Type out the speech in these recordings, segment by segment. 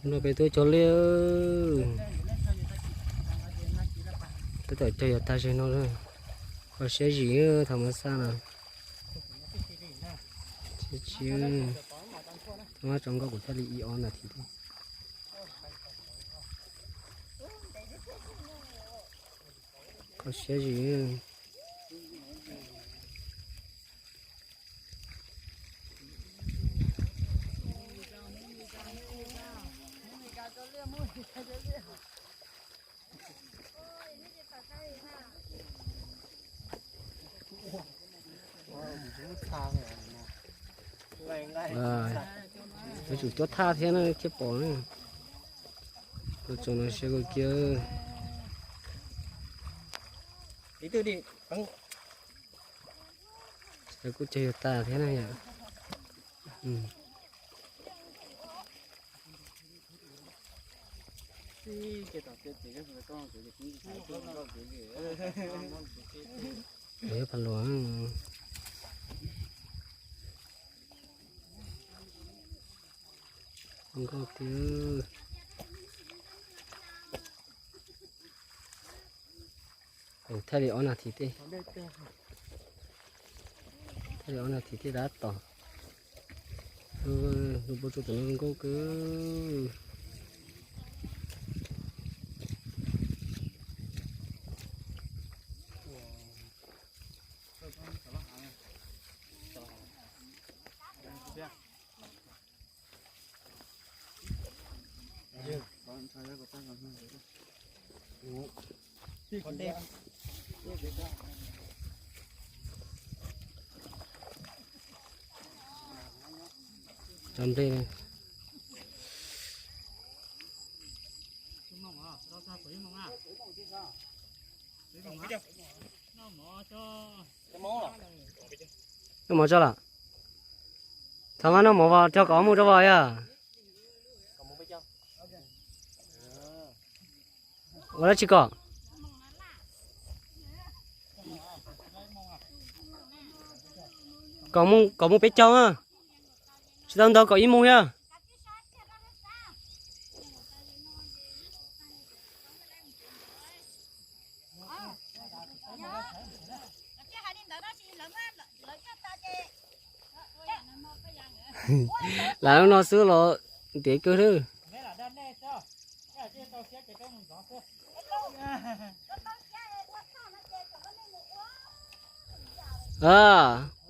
No peb tuaj cog liaj, tab tom cog yuav tag zig no lawm. Kho siab zim thaum mus xa no. Tsis, tsis, thaum mab tso nkauj kuv thiaj li ib ob nas this thiab. Kho siab zim. Yuav tsum tuaj thaj thiab na thiaj pom na. Los tsoom no siab kawg kiag. Kuj cog yuav tas thiab na yom. Pab luas nkauj tiag. Thaij li ob nas this tej, thaij li ob nas this tej tab tom. Lub pob tsuas tus no zoo nkauj kawg. Cov nplej, noj mov tso lawm. Thaum mab noj mov os, cog kom mus rau os yog. Ua dab tsi kom? Kom mus, kom mus peb caug na. Tsis tau ntau kom ib moos yog. Lam lub no xwb los ntev kawg lawm.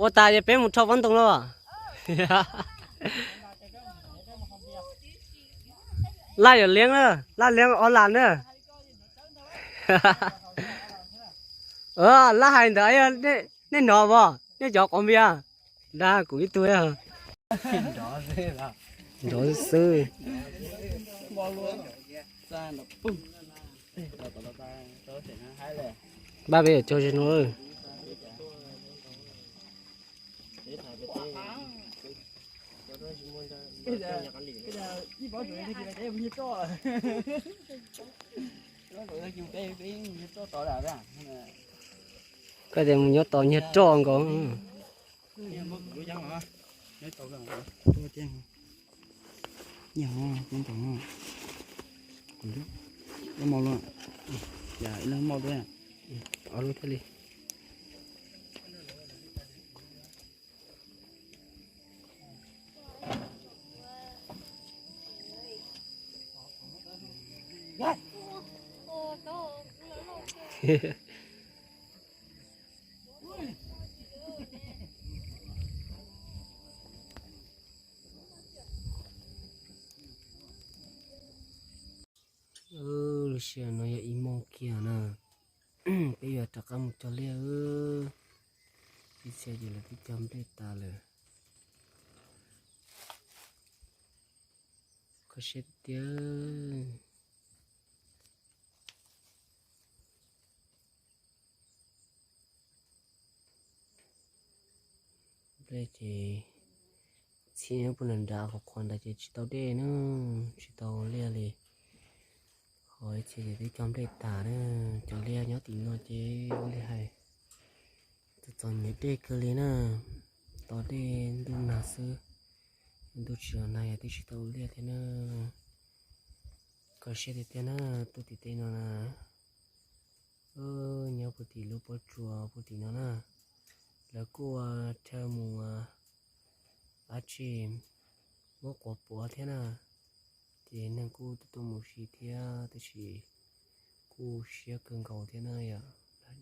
Ua tas ces peb mus rho pob ntoo no. Laj yuav liab na, laj liab o las na. Laj hais ntawd nej hnov os, nej cov quav npias. Dag kuv ib tug. Nrov xwb. Npaj peb yuav cog zig no. Koj tias mus nyob tod nyiag roj nkaus. Ob lub thiaj li. Lub sij hawm no yog ib moos kiag na, peb yuav rov qab mus cog liaj. Ib txhia ces lawv twb cog nplej tas lawm. Kho siab tiag. Nplej ces txhij puag nram nram qhov qhuav ntawd ces tsis tau dej na, tsis tau liaj li. Ho ib txhia ces twb cog nplej tas na, cov liaj nyob tim no ces ua li hais txom txom nyem dej kawg li na, tos dej ntuj nag xwb, ntuj tsis los nag yog twb tsis tau ua liaj thiab na. Siab tiag tiag na, tuaj tim tej no na, nyob puag tim lub pob tsuas puag tim no na, lawv kuj chaw mus dab tsi muab quav puav thiab na, ces neeg kuj tuaj tuaj mus si thiab, tab sis kuj siab kawg nkaus thiab na yom,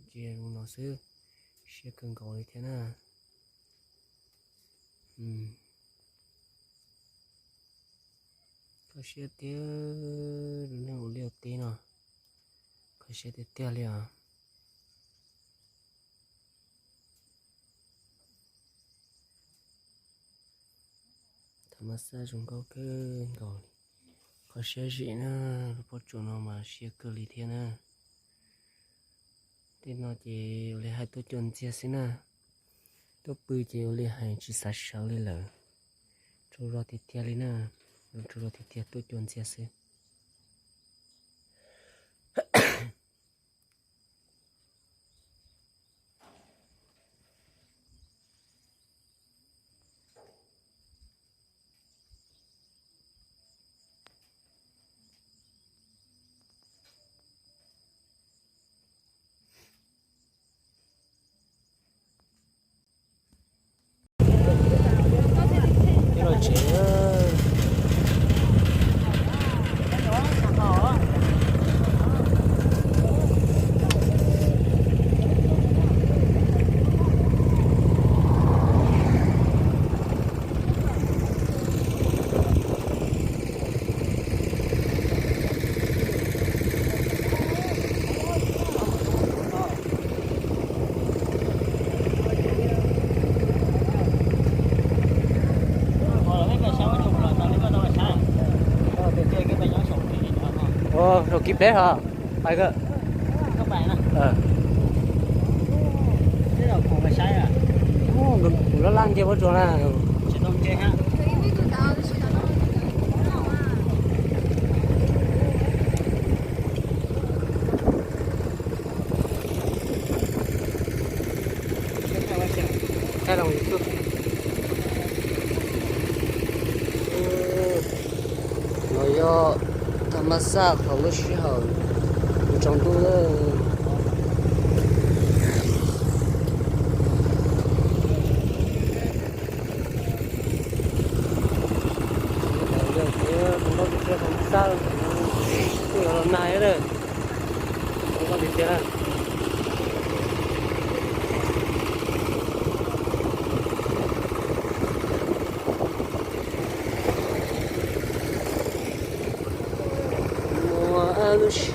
ntsia zoo no xwb, siab kawg nkaus li thiab na. Kho siab tiag, lub neej ua liaj ua teb no, kho siab tiag tiag li os. Tham mas xaj zoo nkauj kawg nkaus li. Kho siab zim na, lub pob tsuas no mas siab kawg li thiab na. Tej no ces ua li hais tuaj cua ntxiag xwb na. Tuaj pw ces ua li hais tsis xav sawv li lawm. Tsaug zog tiag tiag li na, tsaug zog tiag tiag, tuaj cua ntxiag xwb. Ua, rau kib peb hos, pais kawg. Kuv laj laj nce pob tsuas na. Thaij los YouTube. No yog tham mas xaj thaum lub sij hawm tsaus ntuj lawm. Yog tias tus nkauj tiag tiag tham mas xaj, kuj yuav los nag lawm. Tus nkauj tiag tiag na. Muaj lub sij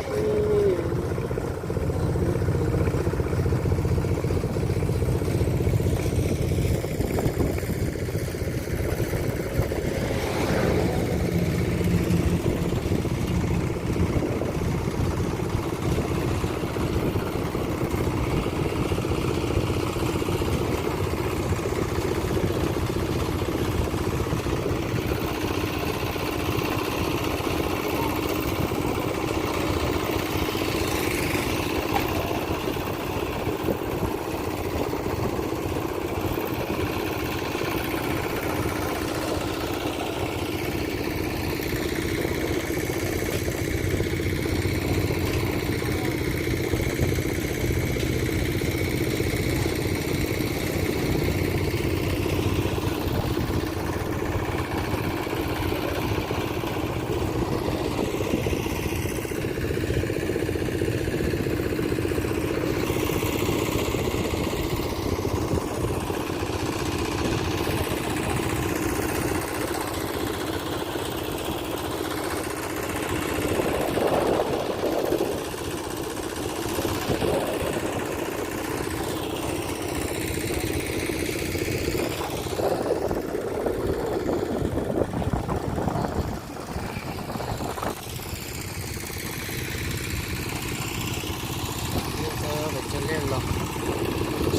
Peb cog liaj los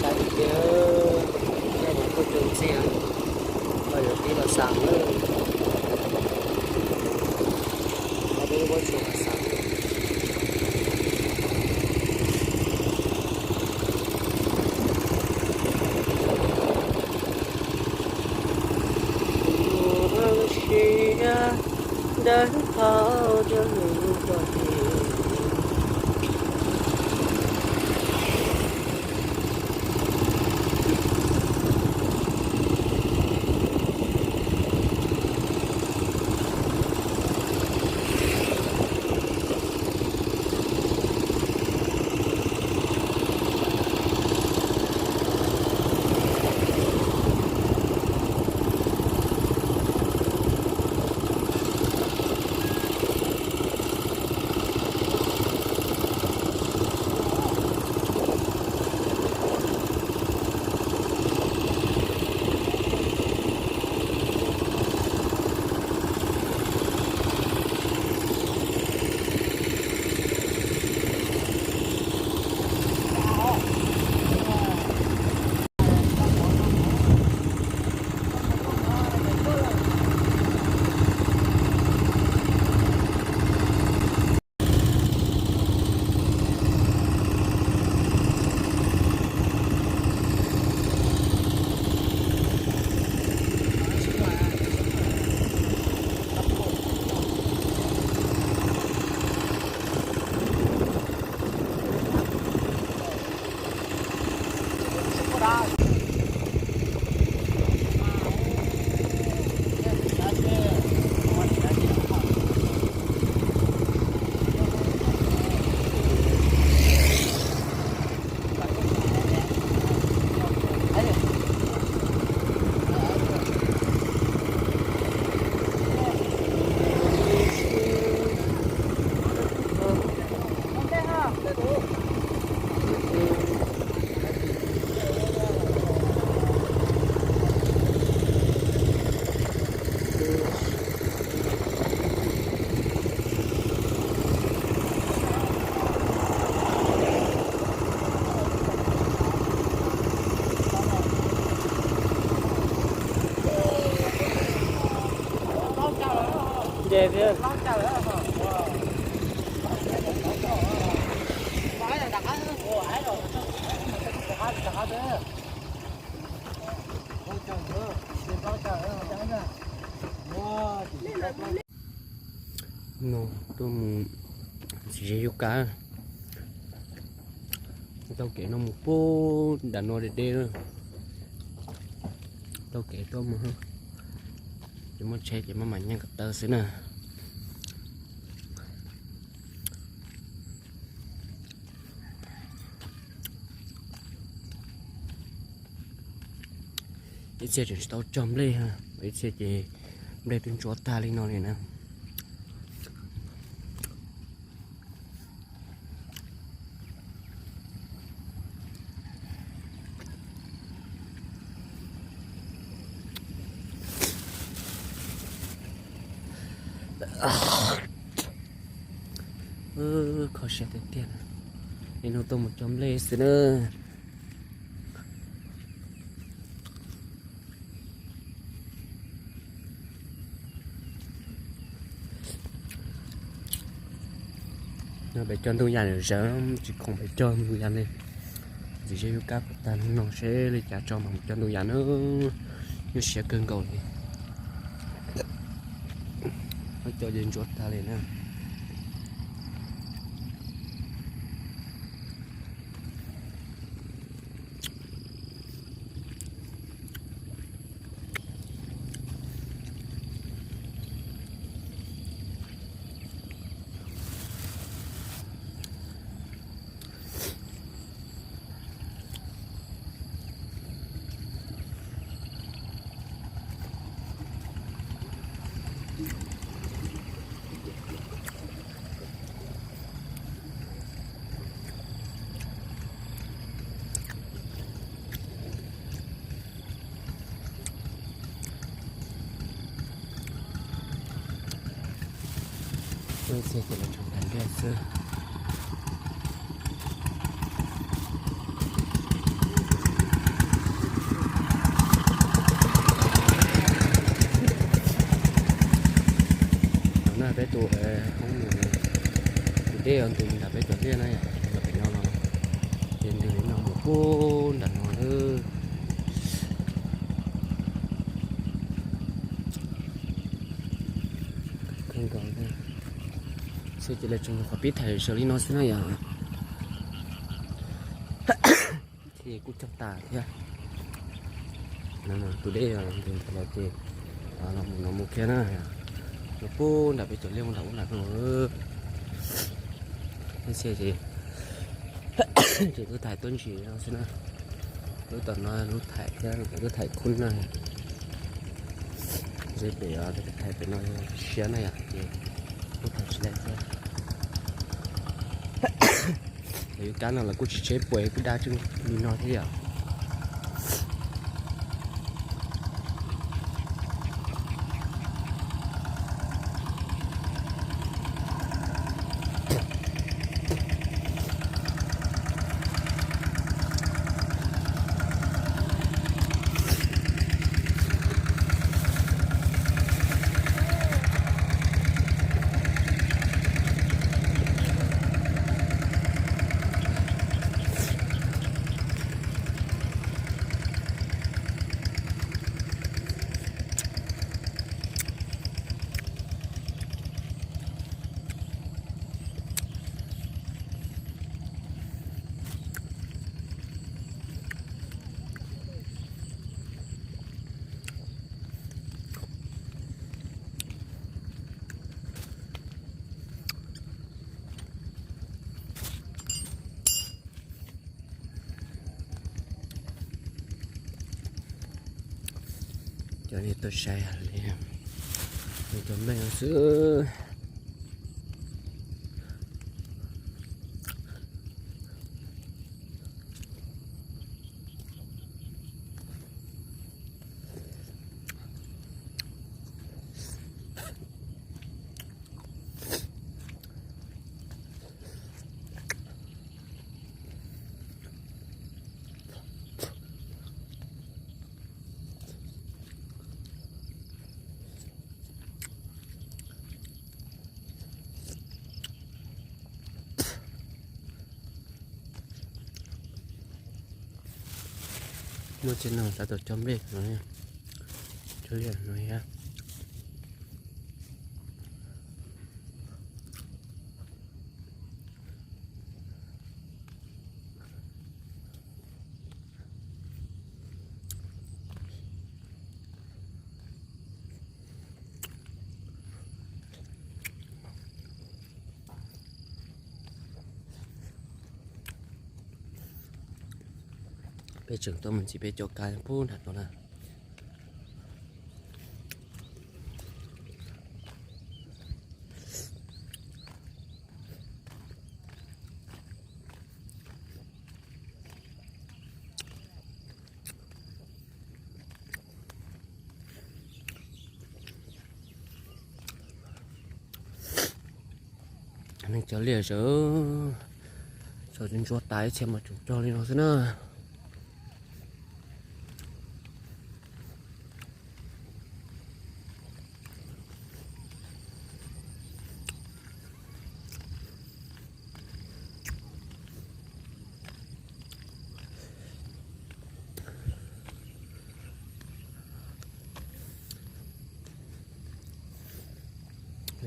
saib tiag tiag, liaj mas kuj cua ntxiag, koj yuav tib los xaus lawm, koj peb lub pob tsuas los xaus. Ua si dab No tuaj mus ntxim zeb yub kab. Taug kev no mus puag nram no deb deb lawm. Taug kev tuaj mus, ces muaj tsheb ces maj mam nyeej kom tau xwb na. Ib txhia tseem tsis tau cog nplej, ib txhia ces nplej twb ntsuab tag li no li na. Kho siab tiag tiag. Nim no tuaj mus cog nplej xwb na. No pem cog ntuj yas zawv, tsis khoom pem cog ntuj yas li. Ntxim zeb yub kab kom tag no seb li cas tso mam mus cog ntuj yas na. Nyuaj siab kawg nkaus li. Cog ces ntsuab tag li na. Ib txhia ces los tseem nqa nplej xwb. Tam no peb tus hoob tus dej ntws ntawm peb cov liaj na yom, ntawm pem no no, ces ntws li no mus puag nram no lawm. Nkaus xwb ces lawv tseem qhov pib thaiv sawv li no xwb na yom. Ces kuj cog tas thiab. Tus dej ntev ntev lawm ces los mus no mus kiag na. Los puag nram peb cov liaj mus nram ub nram no. Ces ces tuaj thaiv tuaj ntsis no xwb na. Lub tom no lub thaiv thiab lub thaiv khub na. Ze pem os, thaiv pem no siab na yom, ces kuj thaiv tsis laiv thiab. Lawv yuav kab no lawv kuj tsis tsheb puas kuj dab tswj li no thiab yom. Cov niag tuaj saib li, cov nplej no xwb. Muaj tsev no tab tom cog nplej no, cog liaj no thiab. Peb tseem tuaj mus ntxiv peb cov kab puag nram no na. Neeg cog liaj sawv, sawv ntsuag tas ib txhia mas tseem cog li no xwb na.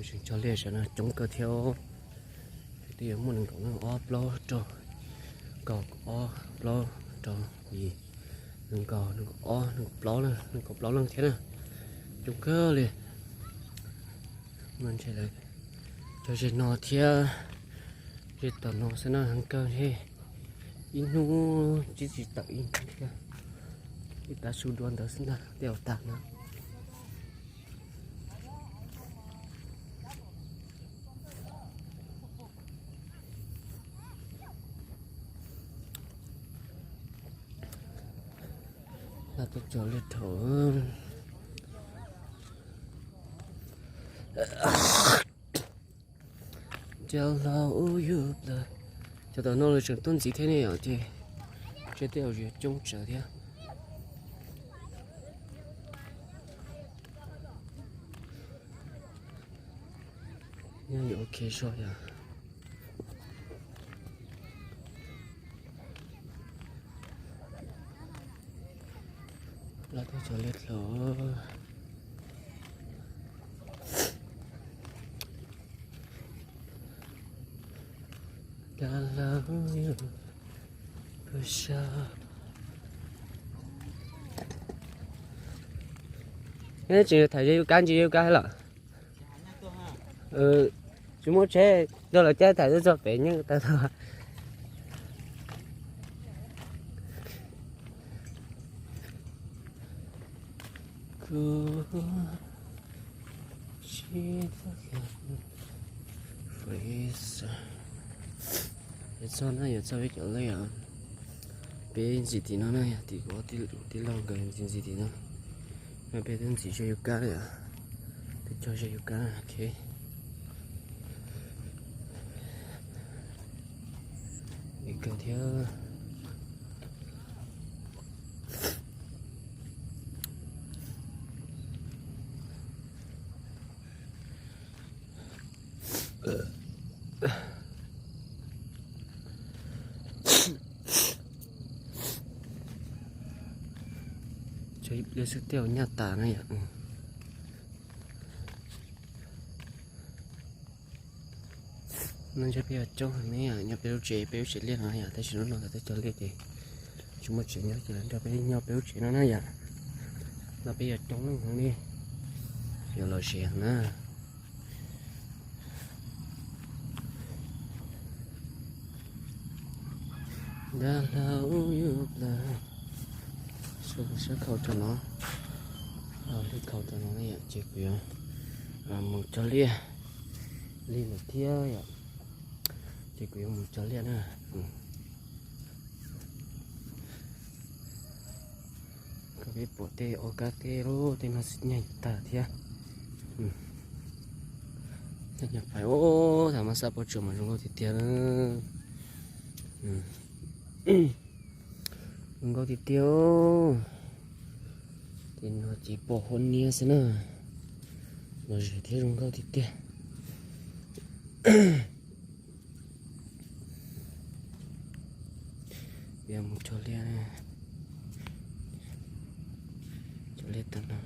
Tseem cog liaj sawv no coob kawg thiab. Twb yuav muaj nees nkaum leej ob plaub rau, kaum ob plaub rau yim, nees nkaum, nees nkaum ob, nees nkaum plaub na, nees nkaum plaub leej thiab na. Coob kawg li. Mas ntshe lawv cog ze no thiab ze tom no xwb na, heev kawg thiab. Ib hnub tsis tsis tawm ib hnub thiab. Ib tav su dua ntawd xwb ntag tej zaum tag na. Lawv tuaj cog liaj thaum Cov laus yug plaws, cov tom no lawv tseem tuaj ntxiv thiab ne yom, ces ntshe tej zaum yuav coob tsawv thiab. Nyob yuav ua ke zog yom. Lawv tuaj cog liaj dlaus. Neb tsis tham ze yus kab, ntsis yus kab lawm. Tsis muaj tsheb, nrog lawv caij tham txog pem nyeej tag tag. Txog na, yuav txog peb cov lawm yom. Peb ntxim tim no na, yog tim kuv tij laug nkawd ntxim ntxim tim no. No peb twb ntxim zog yus kab li, twb cog zog yus kab, ok. Li kawg thiab. Ib pliag xwb tej zaum nyaj tas na yom. No ntshe peb yuav coob heev ne yom, nyob peb lub tsev, peb lub tsev liaj no yom, tab sis hnub no lawv twb cog liaj ces tsis muaj tsev nyob ces lawv nrog peb nyob peb lub tsev no na yom. No peb yuav coob heev li, yuav lom zem na. Dab hlau yus plaws, sab khau rau no, hli khau rau no yom, ces kuv yuav mus cog liaj li lawm thiab yom, ces kuv yuav mus cog liaj na. Koj peb pom tej o kab tej lub tej no xwb nyaj tag thiab. Nyaj pais, tham mas xab pob tsuas mas zoo nkauj tiag tiag. Zoo nkauj tiag tiag. Tej no ces pom huab niab xwb na. Lom zem thiab zoo nkauj tiag tiag. Peb mus cog liaj, cog liaj tag no.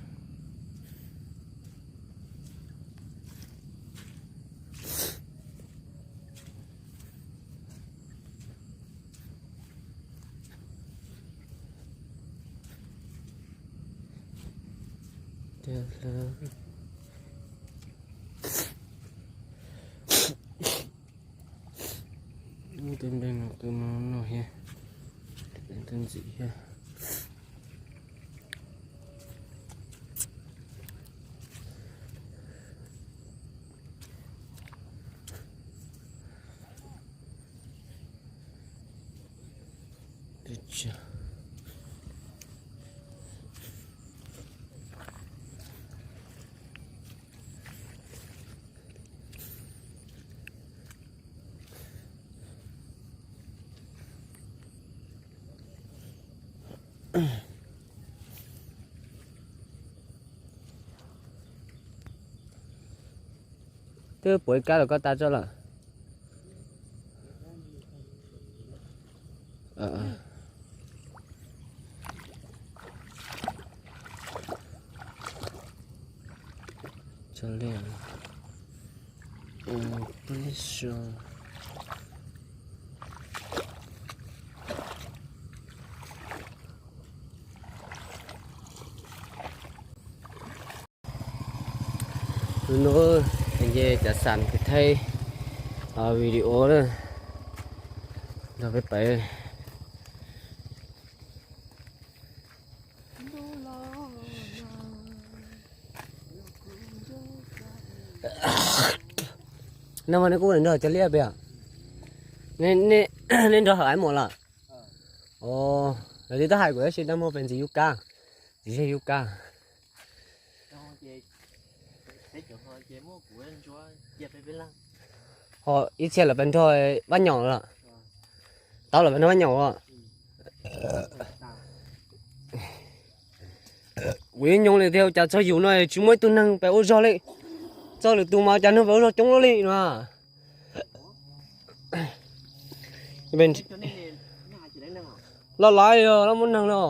Tej npe no tus no no thiab, tej ntxim thiab. Twb puav ib kab los koj tas tso lawm. Hnub no ces cov xam kuv thaij video na, nrog peb pais. No mas nej kuj nrog cog liaj peb? Nej nrog hawm ib muam lawm? Os, lawv twb hais kuv tab sis tau muaj pes ntxiv yub kab, tsis yog yub kab. Ho ib txhia lawv pes nrog Vaj Nyaum lawm. Tau lawv pes nrog Vaj Nyaum os. Kuv yeej nyoo li tiag, cas txog yus no tsis muaj ib tug neeg pes ua zog li. Txog lwm tus mas cas neeg pes ua zog coob li no. Loj loj, loj muaj neeg no,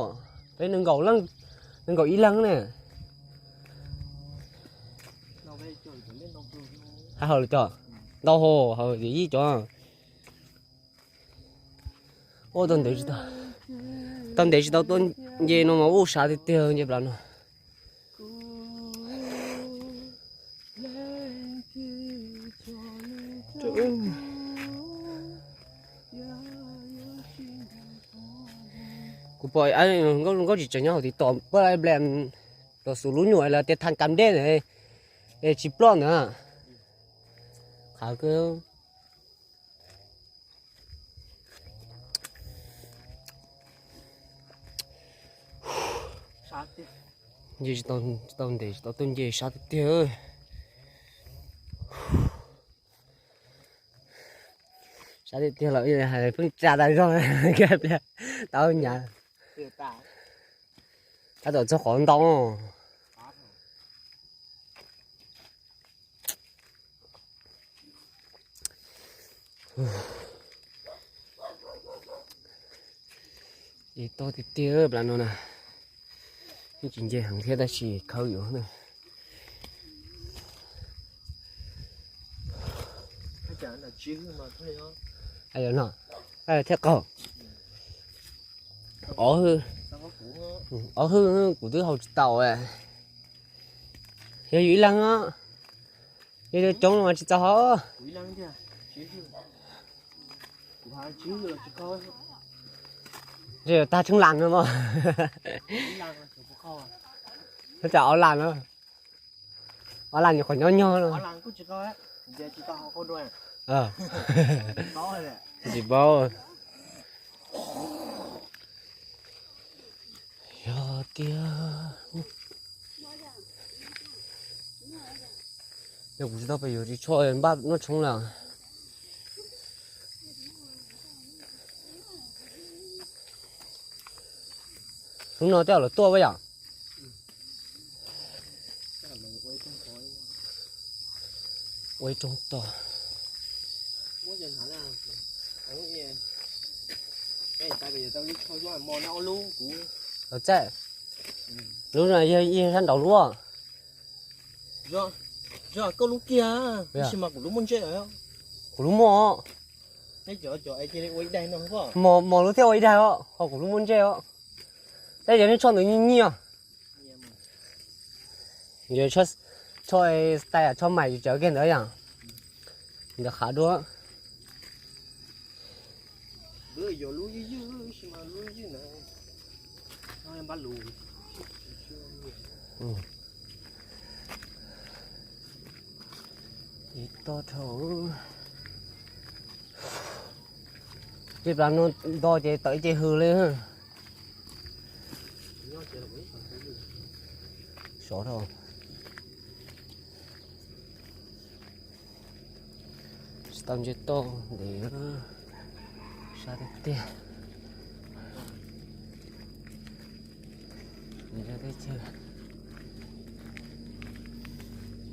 peb nees nkaum leej, nees nkaum ib leeg ne. Hais hawm lawm cov, ntau hos hawm yim cov. Ua tau ntev tsis tau, tau ntev tsis tau tuaj nce no mas ua sab tiag tiag nce plas no. Kuv pom nkauj tsis tseem nyob hauv tiv tom pab ble los xus lub nyuam los tias thaj kam dej ntawd es tsis ploj ntawd. Qhav kawg. Nce tsis tau ntev tsis tau tuaj nce sab tiag tiag. Sab tiag tiag los hais pheej tsa tas zog pliag tau nyav. Tab tom txog qhov ntoo. Nce toj tiag tiag plas no na. Yeej tsis nce heev thiab tab sis khawb yuav na. Thiab qaug. Ob hwj, ob hwj kuv twb haus tsis tau. Yog yus ib leeg, yog coob los mas tsis txaus haus. Tag tsheej las no mas. Tsam ob las no, ob las nyuam qhuav nyob nyog no. Tsis paub. Yog tiag, yog kuv tsis tau pes yuav tsis tshua npaj noj tshoob lawm. Hnub no tej zaum lawv tuaj puas yom? Ua ib rooj tog. Lawv txaij, lub no yog sab nraud lub. Koj lub kiag, tab sis mas kuv lub muaj ntsej. Kuv lub muaj. Mos lub thiaj ua ib daig os, ho kuv lub muaj ntsej os. Tab yog nej tsho ntawd nyiaj nyiaj. Yog tsho style tsho mais tsis tawv kiag ntawd yom. Ntawd qhav dua. Ib toj dhau. Tej plas no nto ces tawm ib ce hws li. Sov dhau. Tsis tau ntsib toj ntev, sab tiag tiag. Teb chaws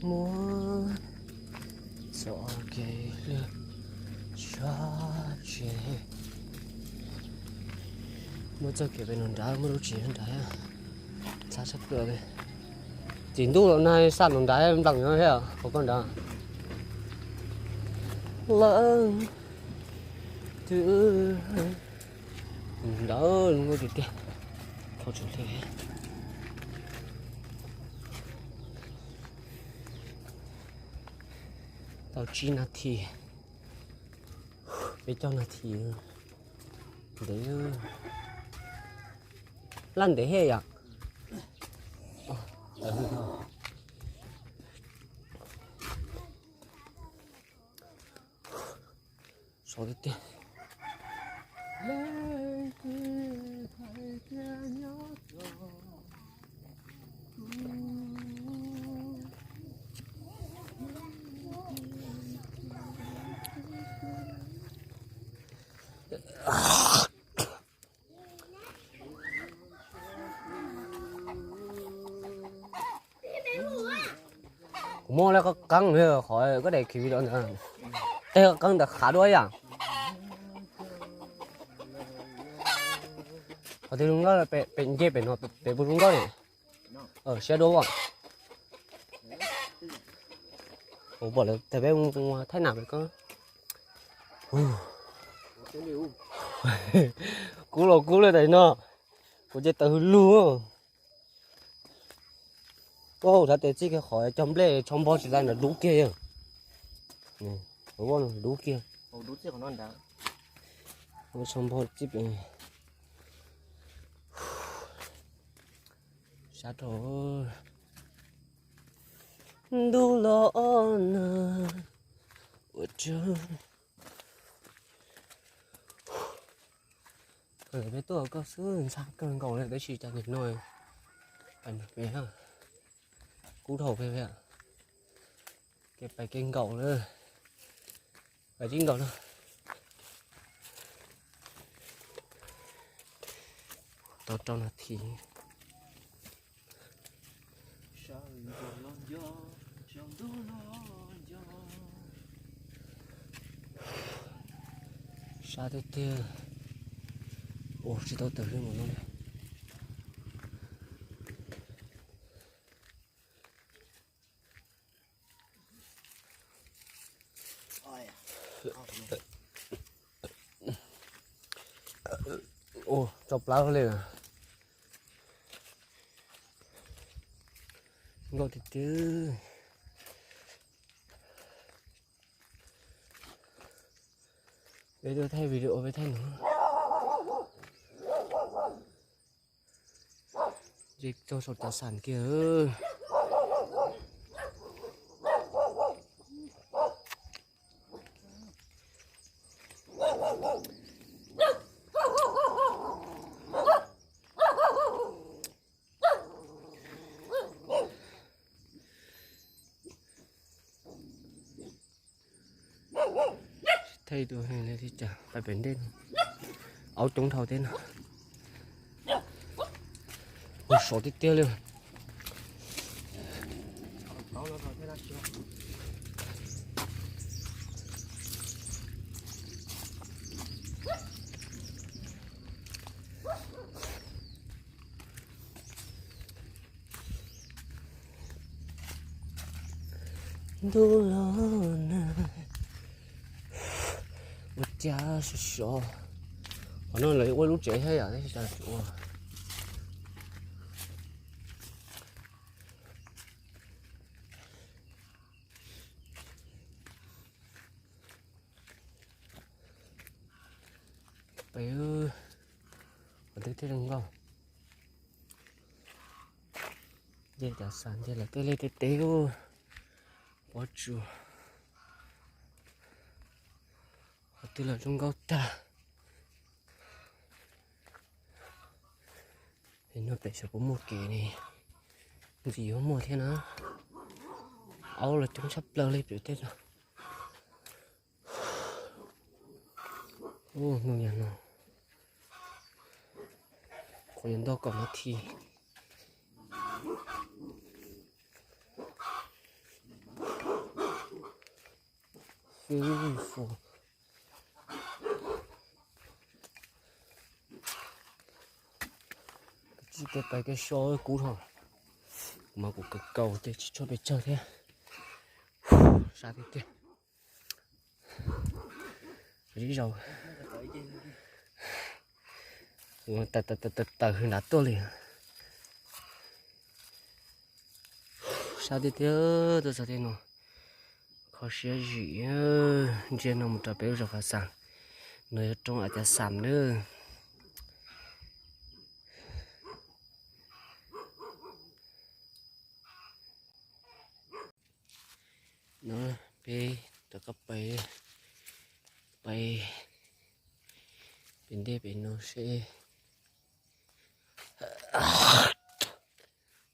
muab txoj kev hlub tso tseg. Muab txoj kev pem no nrad, muab lub tsev nrad, txhab sab plawv li. Txiv ntuj los nag, sab no nrad nplees no thiab, hauv koj nrad. Lawm, twb nrad lub tiag tiag, thauj tsis hle. Tau tsib nas this, peb caug nas this ntev, laj ntev thiab yom. Sov tiag tiag. Kuv muaj lub qeeb qhov koj daim khiv video ntawd, tej qeeb ntawd qhav dua yam. Qhov twg zoo nkauj, pem nce pem no pem puas zoo nkauj li? Siab dua as. Kuv pom lawv tias peb mus thaij nam pem koj. Kub los kub li tam no, kuv ces tawm hws lug. Ua, thav tes txij kiag qhov cog nplej tsho npog tsis tau na, dub kiag yog. Dub kiag. Tsho npog txij pem. Sab rau. Ntuj los na, ua tsaug. Peb tuaj koj xwb ntxhab kawg nkaus li tab sis cas nim no pais nrog peb, kub dhau peb, kev pais kev nkaus lawm, pais tib nkaus na. Tau rau nas this. Sab tiag tiag. Ua tsis tau tawm hwj mus no li. Ua tso plab li. Nkauj tiag tiag. Peb tuaj thaij video peb thaij no. Ces txog saum cov xam kiag. Thaij tus li cas pais pem ntej no. Aub coob dhau thiab no. Ua sov tiag tiag li. Ntuj los na, ua cas sov sov. Qhov no lawv ua lub tsev thiab yom, tab sis cas tsis ua. Peb, qhov twg thiaj zoo nkauj. Nce cov xam nce lawm tej liaj tej teb, pob tsuas, qhov twg los zoo nkauj tag. Es no pem saum puas muaj kev ne, ntxim yuav muaj thiab na. Aub los coob tshaj plaws li pem tej no. Ub, hnub yog no, qhov yuav ntog kaum nas this. Beautiful. Tsis kev pais kev so kub dhau. Kuv mas kuv kawg kaus ces tsis tshua pes tsawg thiab. Sab tiag tiag. Ib zaug tawm tawm tawm tawm nrad tuaj li. Sab tiag tiag, tuaj txog tej no kho siab zim. Ntsia no mus rau pem lub zos Phav Xaas, no yog roob Av Cav Xam nawb. No peb rov qab pais, pais pem ntej pem no seb.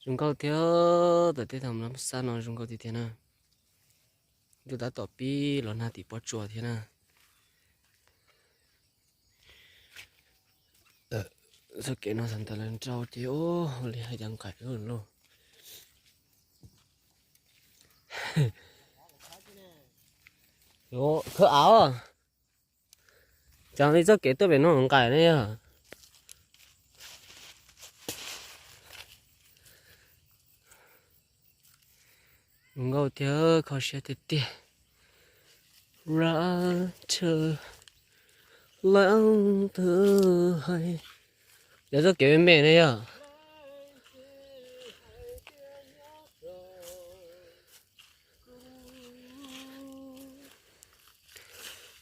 Zoo nkauj thiab, tom tej thaum lab xab no zoo nkauj tiag tiag na. Ntuj tab tom pib los nag tim pob tsuas thiab na. Txoj kev no txog ntawm lawv nrau ces ua li hais tias nqaim lauj. Khawb av, cas li txoj kev tuaj pem no nqaim ne yog. Zoo nkauj tiag, kho siab tiag tiag. Rab tsho Leej twg hais. Yog txoj kev me me ne yog.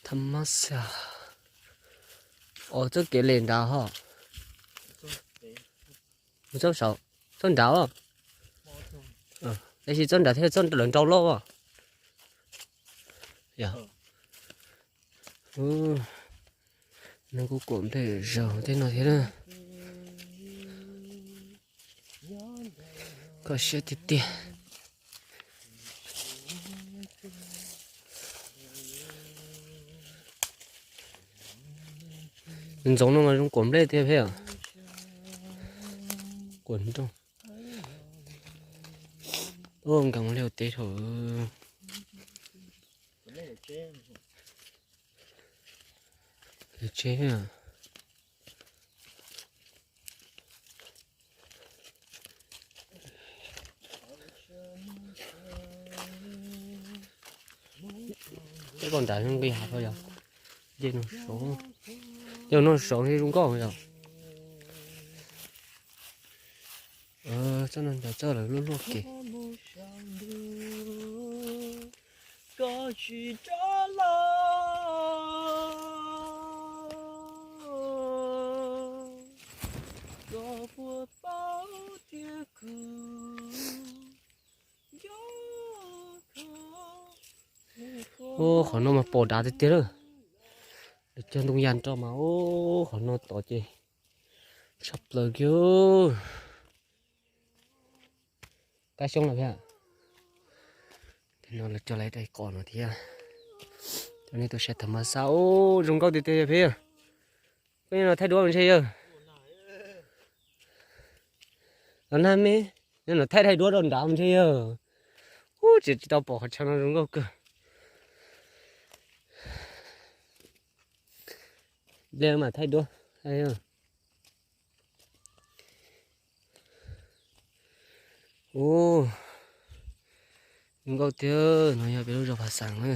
Tha mab xas. Os, txoj kev li nrad ho. Txoj saum, txoj nrad os. Tab sis txoj nrad thiab txoj lawv nrau loj os. Yog. Neeg kuj kuam nplej zaug tej no thiab na. Kho siab tiag tiag. Ntxoov no mas zoo kuam nplej tiag peb. Kuam nroj. Nkees li teb thaum tsev. Peb pom nrad nqis hav yog. Ces no sov, ces no sov zoo nkauj yog. Txoj no nrad txoj lawv luaj luaj kev. Ub, qhov no mas pom dav tiag tiag lawm. Lawv cog ntoo yas rau mas ub, qhov no tod ces tshaj plaws kiag. Kab xyoob no thiab. Tej no lawv cog lawv daim qos no thiab. Coj nej tuaj saib tham mas xav ub, zoo nkauj tiag tiag yog peb. Koj nyob no thaij duab mas ntshe yog. Los nag me, nyob no thaij thaij duab rau nrad mas ntshe yog. Ub, tsis tsis tau pom qhov chaw no zoo nkauj kawg. Ple mas thaij duab. Ub, zoo nkauj tiag, no yog peb lub zos Phav Xaas na.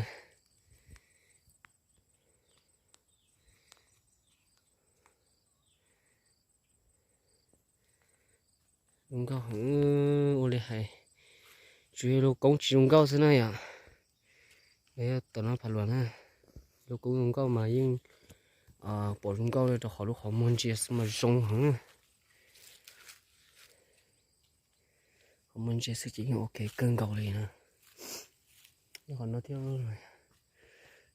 Zoo nkauj heev, ua li hais, tsuas yog lub koob tsis zoo nkauj xwb na yom. Tom no phav luas na, lub koob zoo nkauj mas yeej pom zoo nkauj rau qhov lub qhov muag ntsia xwb mas zoo heev. Qhov muag ntsia xwb ces yeej ok kawg nkaus li na. Nyob qhov no thiab,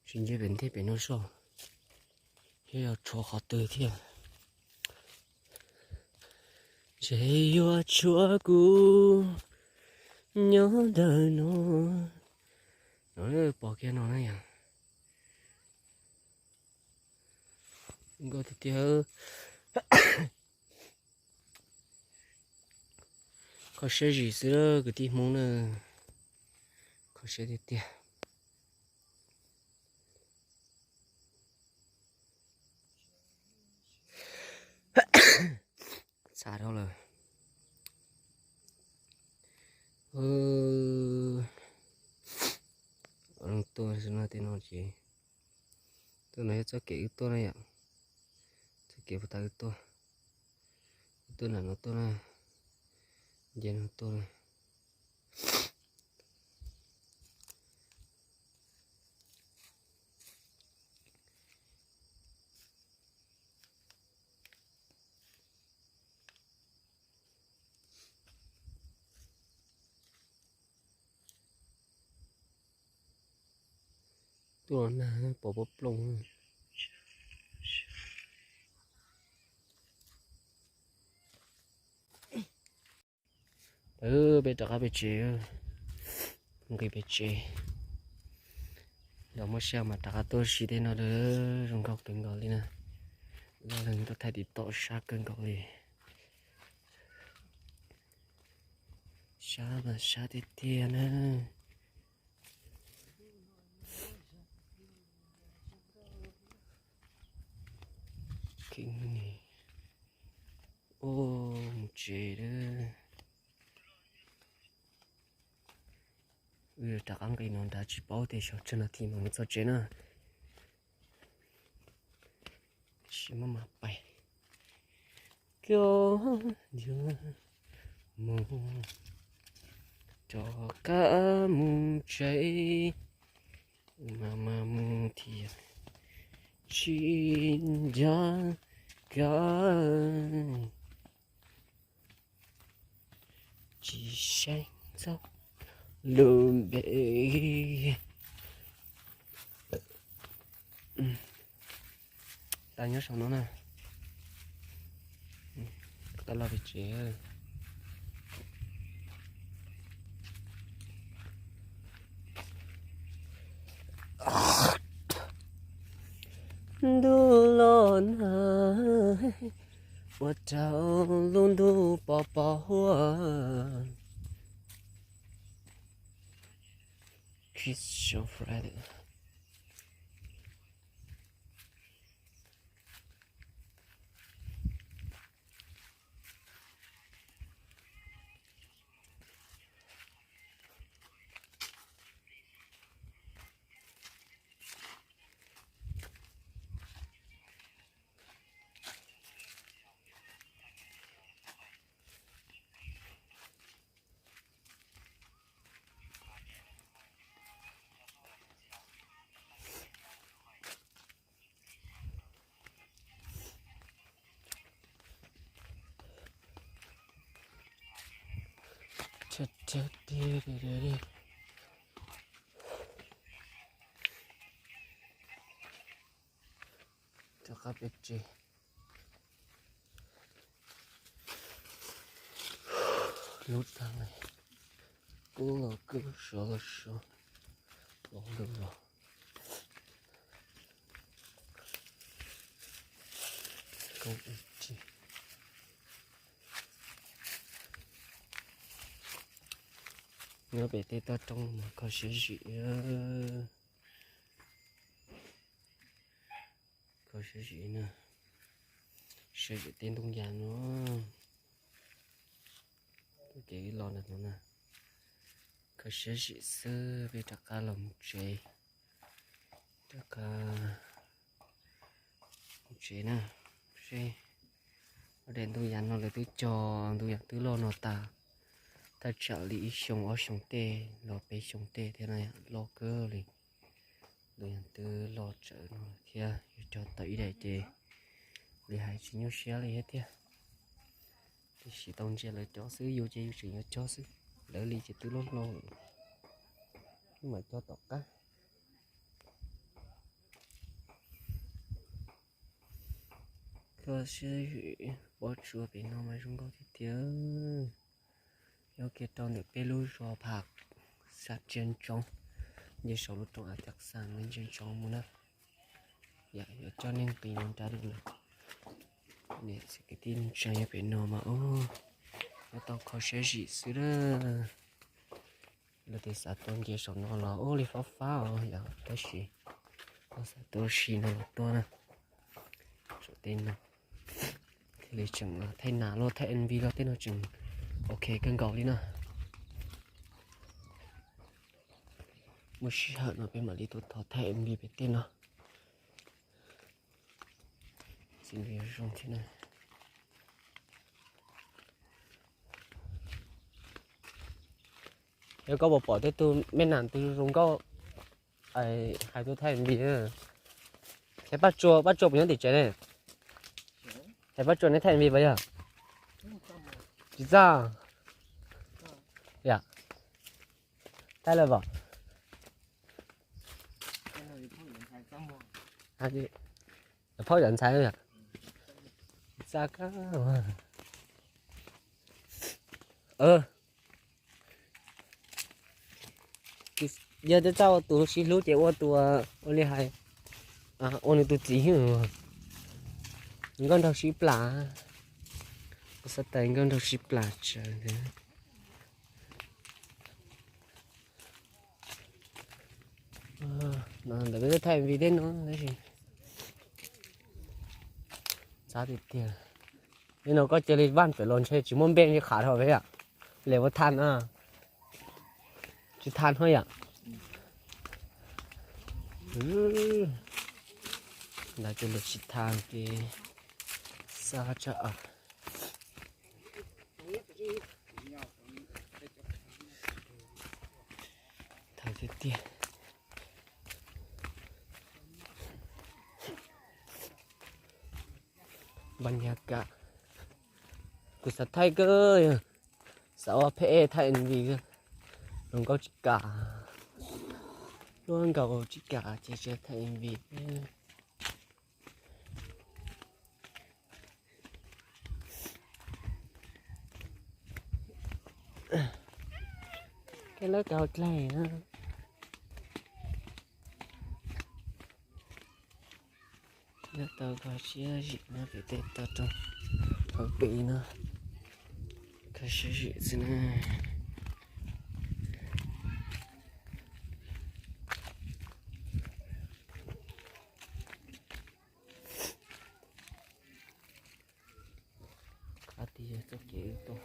tsis nce pem ntej pem no soj, thiab yog tshuav qhov twg thiab. Ntshe yuav tshuav kuv nyob ntawm no. No pom kiag no na yom. Nkauj tiag tiag. Kho siab zim xwb kwv tij Hmoob na. Kho siab tiag tiag. Txhav dhau lawm. Tuaj no ces, tuaj no yog txoj kev wb tuaj na yom. Txoj kev puag ta wb tuaj, wb tuaj nram no tuaj na, nce no tuaj na. Tuaj los nag pom pob plooj. Peb rov qab pem tsev, nqis pem tsev. Yog muaj siab mas rov qab tuaj si tej no, zoo nkauj kawg nkaus li na. Loj leej tuaj thaij tim tom sab kawg nkaus li. Sab mas sab tiag tiag na. Mus tsev lawm. Wb rov qab nqis no nrad tsis paub tias xyov tsawg nas this mas mus txog tsev na. Tsis muaj mas pais. Koj yuav mus rov qab mus tsev, mas mas mus thiab tsis nco koj. Tsis saib txog lub npe. Tau nyob saum no na. Tau los pem tsev. Ntuj los nag, ua rau lub ntuj pos pos huab. Kiss your friend. Rov qab pem tsev. Lub tag, kub los kub, suav los suav, los lug los. Koob ib tsi. Nyob pem tej toj roob mas kho siab zim. Kho siab zim na. Siab zim tej ntoo yas no. Ces wb los ntawm no na. Kho siab zim xwb, peb rov qab los mus tsev. Rov qab mus tsev na. Seb, ob daim ntoo yas no lawv twb cog ntoo yas twb loj no tas, thaj tsam li ib xyoo ob xyoo tej los peb xyoo tej thiab na, loj kawg li. Ntoo yas twb loj tsawv no thiab, yuav cog tau ib daim ces li hais tsis nyuaj siab li thiab tiag. Tiam sis tau ntsia lawv cov xwb, yus ces yus tseem yuav cog xwb. Lawv li ces twb loj hlo, mam cog tom qab. Kho siab zim, pob tsuas pem no mas zoo nkauj tiag tiag. Nyob kiag rau ntawm peb lub zos Pham, xeev Ntsia Ntsoov, nce saum lub roob Av Cam Xas no Ntsia Ntsoov mus na. Yam yuav coj nej nqis no nrad lawm. Niam txiv kwv tij neej tsa nyob pem no mas ub, nyob tau kho siab zim xwb na. Lawv tias xav tuaj nce saum no los ub li fab fab os yom, tab sis koj xav tuaj si no los tuaj na. Saum tej no thiaj li tseem thaij nas los thaij M V los tej no tseem ok kawg nkaus li na. Muaj sij hawm no peb mam li tuaj thov thaij M V pem tej no. Txiv npis zoo thiab na. Yog koj puas pom tej tug me nas twg zoo nkauj, hais tuaj thaij M V. Ces Paj Tsua, Paj Tsua puas nyob tim tsev ne? Ces Paj Tsua neb thaij M V puas yog? Tsis txaj. Yam, thaij lawm pom. Phauj yawm ntxhais, txaj kab. Yog twb txaj ua tus sib hlub ces ua tus, ua li hais, ua nws tus txiv. Nkauj nraug sib plam, ua xav tais nkauj nraug sib plam tsawv ntag. Ntawm peb thaij M V tej no tab sis txaj tiag tiag. Li no koj cia li vaj pem los ntshe tsis muaj npe li qhav dhau peb yom. Lem ua tha na, tsis tha no yom. Ntawd ces lawv tsis tham ces xa tsa a. Tham tiag tiag. Npa nyag kam, kuv xav thaij kawg, xav ua pheej thaij M V, hluas nkauj tsis kam, hluas nkauj tsis kam ces tsis thaij M V. Kab lab kaus dlaig na. Nyob tau kho siab zim no pem tej toj roob hauv pes no, kho siab zim xwb na. Qab tid yog txoj kev tuaj.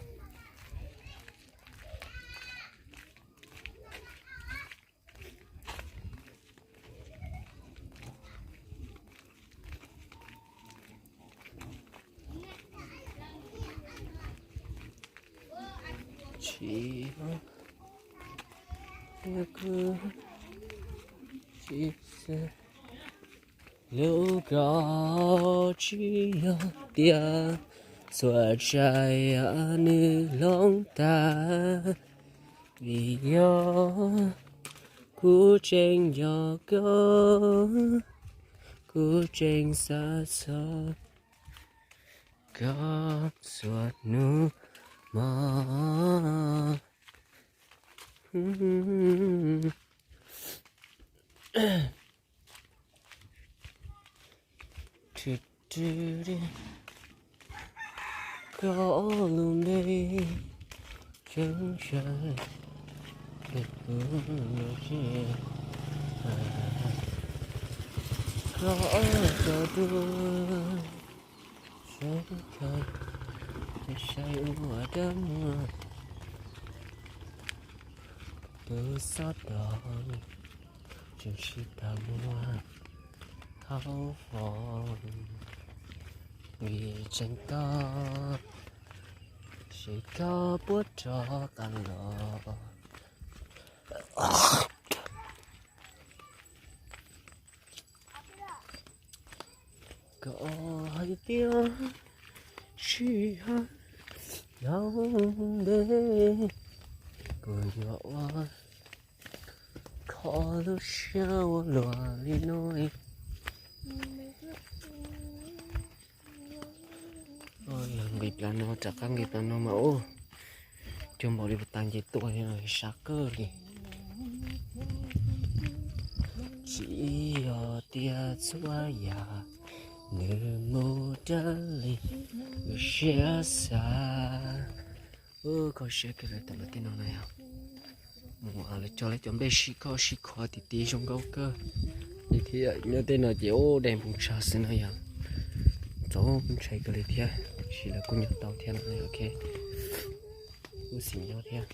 Tsis, kuv tsis xav. Lub ko tsis yog tias txhua tsav yam nws hloov tag, vim yog kuv tseem nco koj, kuv tseem xav txog koj txhua hnub mog. Koj lub npe ceeb tsam, koj tso dua sawv kawg, saib ua dab muag, tus xob tos tseem sib tag muag hauv fos, vim tseem tos seb koj puas rov qab los. Koj hais tias tsis hais yau ntev, kuv yuav ua kho lub siab ua luaj li no. Nqis plaws no rov qab nqis plaws no mas ub, cuag npaum li puas tag nce tuaj thiab no, sab kawg li. Tsis yog tias txhua yam nws mus raws li lub siab xav. Ub, kho siab kawg li tam lawv tej no na yog. Mus lawv cog lawv cov nplej sib koj sib khuav tim tid zoo nkauj kawg li thiab. Nyob tej no ces ub, dej npoo tsawg xwb no yog. Txaus ntshai kawg li thiab, tab sis lawv kuj nyob tau thiab no. Ok, kuj xis nyob thiab.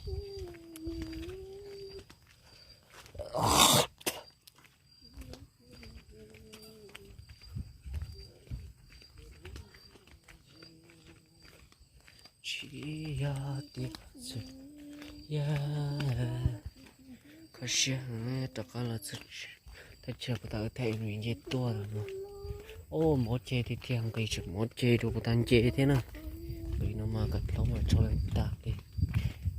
Tsis yog tias txhua yam, kho siab heev, rov qab los txog teb chaws puas tau thaij ua nce tuaj lawm no. Ub, mob ceg tiag tiag, nqis tseem mob ceg rau puas tau nce thiab na. Nqis no mas kom plaub mas tso lawm tas li,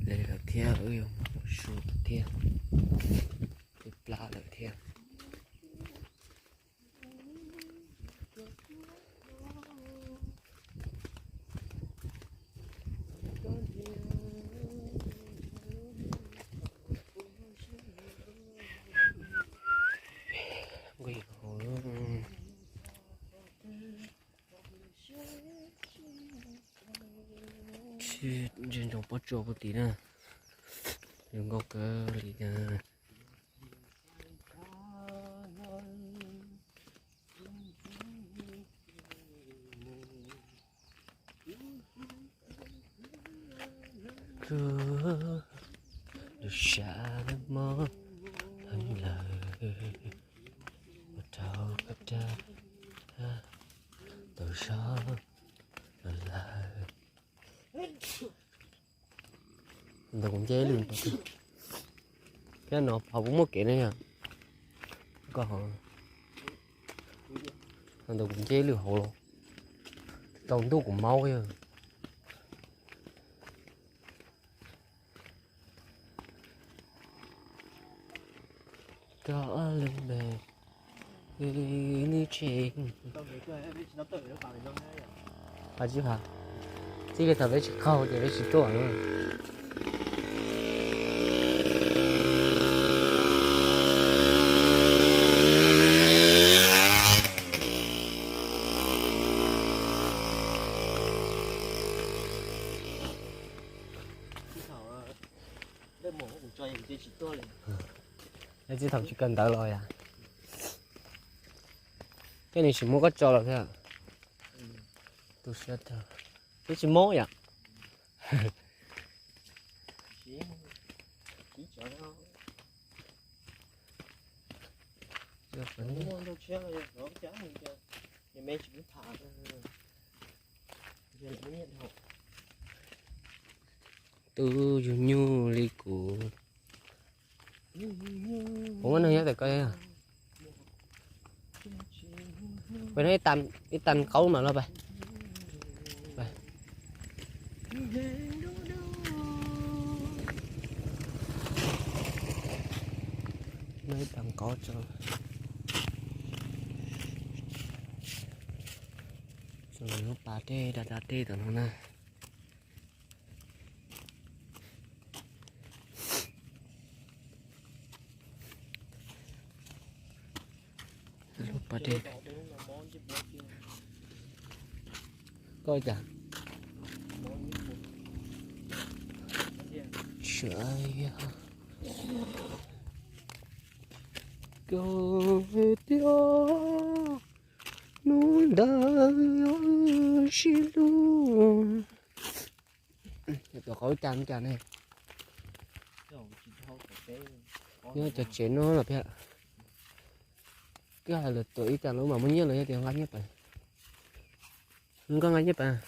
li lawm thiab, wb yuav mus su lawm thiab, li plab lawm thiab. Ntsia ntsoov pob tsuas puag tim na, zoo nkauj kawg li na. Kuv lub siab mob heev lawm, ua rau koj dag. Sawv lawm. Ntawm kuv nce ib lwm, thiab no pov puas muaj kev ne yom? Koj, ntawm kuv nce ib lwm hauv los tau ntuj kuv maub yog. Koj lub npe, nws tsis, phav tsib phav, txij li thaum peb tsis qaug ces peb tsis tuaj na. Txij thaum tsis kawm ntawv los yom. Tej nws tsis muab koj tso los thiab. Tu siab tag. Twb tsis mob yom. Tub yug nyuj li kuv. Kuv muab nug nyob ntawm ko. Peb no ib tag qaub mas los pais. Noj ib tag qaub tso. Lub pas dej da da dej tom no na. Lub pas dej. Koj cas? Sawv yog koj tiag, hnub ntawd sib hlub. Tuav qaub cas cas ne? Nyob cov tsev no los thiab. Koj hais lawv tuav ib cas lub mas muaj nyiaj los yog tias nqa nyiaj pais? Koj nqa nyiaj pais.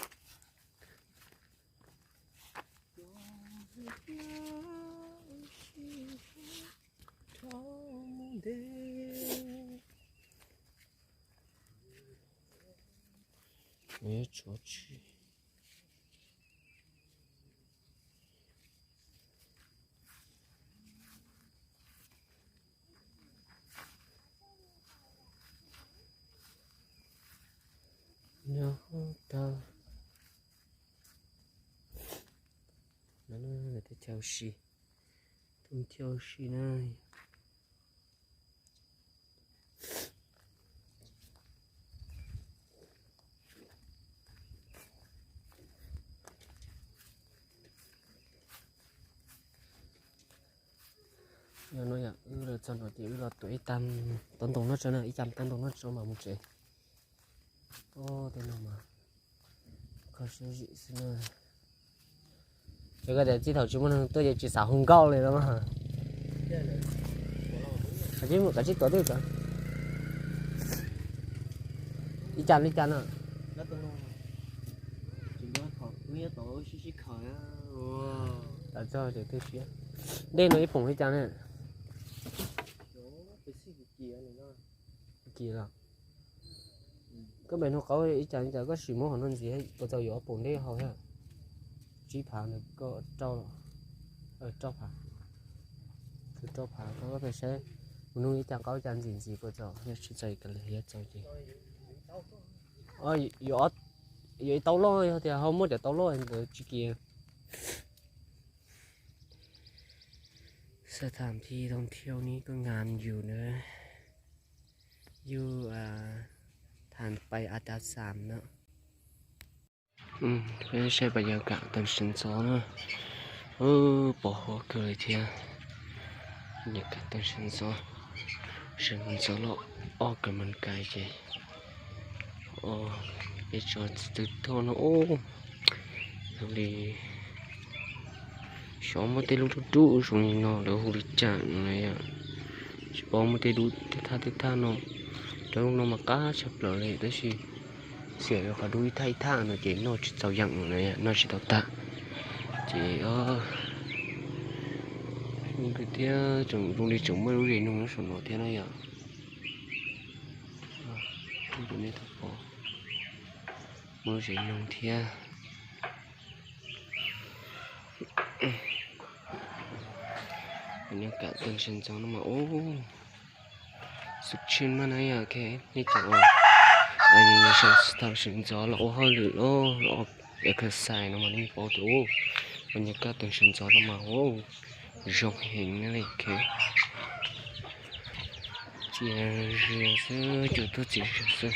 Nyob tau. Lawv teb chaws si, teb chaws si na. Yog no yom, wb los txog no ces wb los tuav ib tag tau ntoo noj tso na, ib cam tau ntoo noj tso mam mus tsev. Tej no mas kho siab zim xwb na. Ces koj tias txij thaum tsis muaj neeg tuaj ces tsis xav hu nkauj li no mas. Kav tsij tuav twj tso. Ib cam li cas no? Dej no ib poom li cas ne? Kis los. Koj pem no qaub ib cam li cas koj sim muab qhov no ntxiv puas txaus yuav ob poom dej hau thiab? Tsib phav nws koj rau, rau phav, rau phav koj pem saib mus nug ib cam qaub ib cam ntxim ntxiv puas txaus, yog tsis txaus yuav txaus ces yuav ib tau loj, yog tias ho muaj cov tau loj ntawd tsis kis. Sơ tham thi thông thiếu ní có ngàn dù nữa. Dù à, than pay a ta sam na. Peb saib pas yog kam tau sawv ntxov na. Pom huab kawg li thiab. Yog kam tau sawv ntxov, sawv ntxov los ob kawg mas kais ces peb tso tw thoj no ub, li xyov muaj tej lub dub dub zoo li no lawv hu li cas no na yom. Tsis paub muaj tej dub tej thaj tej thaj no. Cov lub no mas qab tshaj plaws li tab sis Xiam rau qhov dub ib thaj ib thaj no ces noj tsis txaus yeem no, noj tsis tau tag. Ces thiab tseem zoo li tseem muaj lub zes noog nyob saum no thiab na yom. Muaj lub zes noog thiab. Nyob kam tag sawv ntxov no mas ub, xub tsheej mas na yom, nej cov sawv thaum sawv ntxov los ua hauj lwm los exercise no mas nej paub tias ub, nyob kam tag sawv ntxov no mas ub, zoo heev na li. Txias zias xwb, cua tuaj txias zias xwb.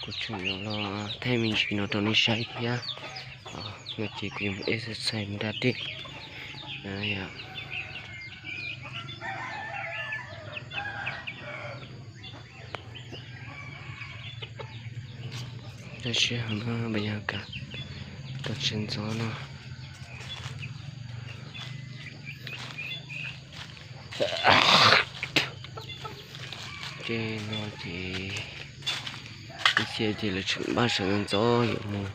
Kuv tseem yuav los thaij me ntsis no rau nej saib thiab. No ces kuv yuav mus exercise mus da dej. Tab sis no peb yog kam tag sawv ntxov no. Ces no ces ib txhia ces lawv tseem npaj sawv ntxov yuav mus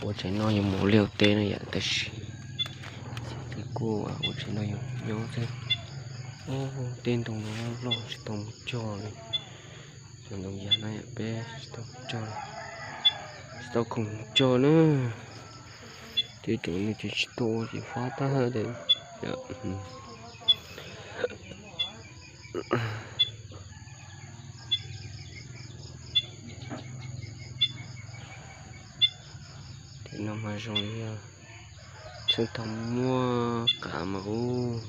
ua tsev no, yuav mus ua liaj ua teb no yom, tab sis txhia ces kuj ua tsev no yuav nyob xwb. Tej ntoo no loj loj tsis tau mus cog li. Cov ntoo yas no yom, peb tsis tau mus cog, tsis tau khoom mus cog na. Tej cov no ces tsis tau ua ces fab tag tias. Tej no mas zoo li yog txheej thaum muaj qav mas ub,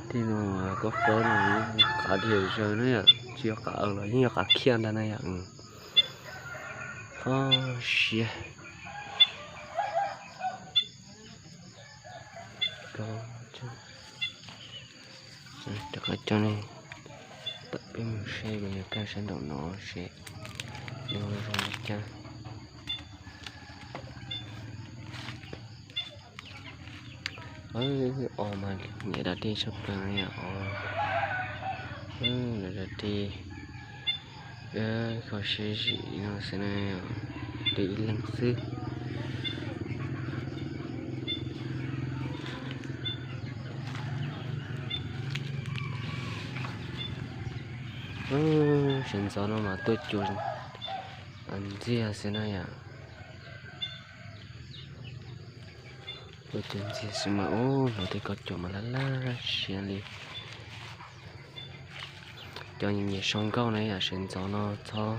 tej no koj fab no qav diam zaws na yom, tsis yog qav aws los yeej yog qav khiaj ntag na yom. Kho siab. Rov qab coj nej tawm peb mus saib nyob kaj sab nraum no seb nws zoo li cas. Os mas niam da dej tshaj plaws no yom, os, da dej, kho siab zim no xwb na, dej ib leeg xwb. Sawv ntxov no mas tuaj cua ntxiag xwb na yom. Tuaj cua ntxiag xwb mas ub, hnov tej koj cua mas laj laj siab li. Cov nyiam sau nkauj na yom, sawv ntxov no txhob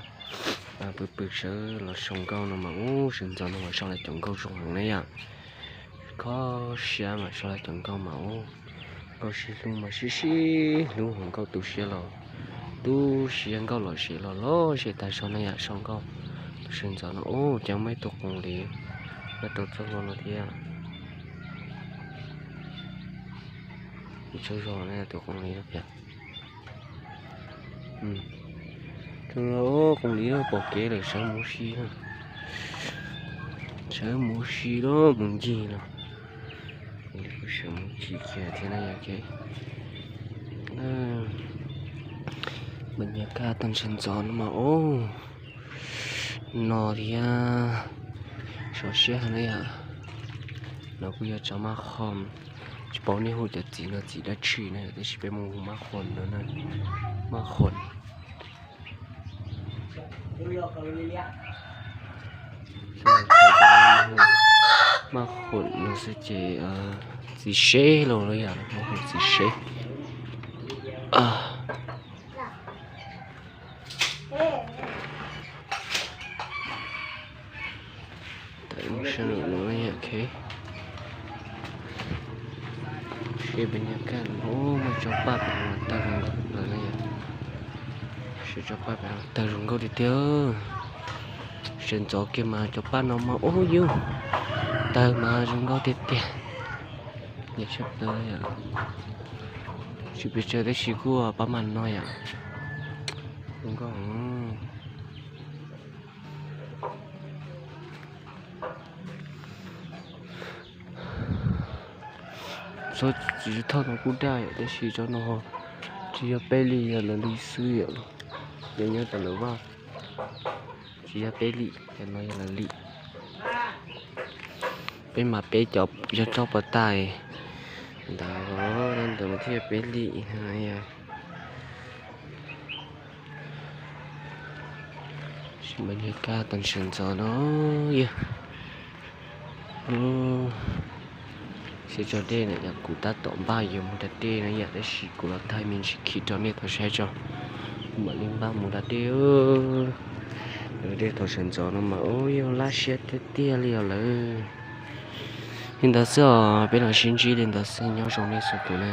pw pw sawv los sau nkauj no mas ub, sawv ntxov no mas sau los cov nkauj zoo heev na yom. Kho siab mas sau los cov nkauj mas ub, nkauj sib hlub mas sib sib hlub, nkauj tu siab los tu siab, nkauj lom zem los lom zem tag zog na yom, sau nkauj. Sawv ntxov no ub, cov muaj ib tug qoos liv nyob rau txoj hlua no thiab. Tsaug zog na tus qoos liv no. Tsaug zog, qoos liv no pom kev lawm sawv mus si, sawv mus si los mus ncig los. Sawv mus ncig kiag thiab na yom. Mas nyiam kaj tag sawv ntxov no mas ub, no thiab sov siab heev na yom. No kuj yog tsov maj qhom, tsis paub nej hu cov txiv no txiv dab tsi na, tab sis peb mus hu maj qhom no na, maj qhom. Maj qhom no xwb ces txiv seb los los yom, maj qhom txiv seb. Tawm mus sab nraum no, ok. Seb peb nyob kaj no muaj tsob paj pem no tawg zoo nkauj lawm na yom. Seb tsob paj pem no tawg zoo nkauj tiag tiag. Sawv ntxov kiag mas cov paj no mas ub yug, tawg mas zoo nkauj tiag tiag. Nyiam tshaj plaws yom. Tsis pes tsawg tab sis kuj pab mas no yom. Zoo nkauj. Tsob txiv thauj no kuj daj yom, tab sis tsob no tsis yog peb li, yog lawv li xwb yom. Yog nyob tom lawv vaj. Tsis yog peb lim, cov no yog lawv lim. Peb mas peb cov yog roj puas tag ntawd, ntawd thiaj yog peb lim. Sim mas yog kaj tag sawv ntxov no yog. Siab tso dej na yom, kuv tab tom npaj yuav mus da dej na yom, tab sis kuv los thaij me ntsis khi rau nej tau saib tso. Kuv mam li npaj mus da dej. Dej thaum sawv ntxov no mas ua yog laj siab tiag tiag li os lawm. Li ntawd xwb os, peb los sib ntsib li ntawd xwb, nyob zoo nej txhua tus na.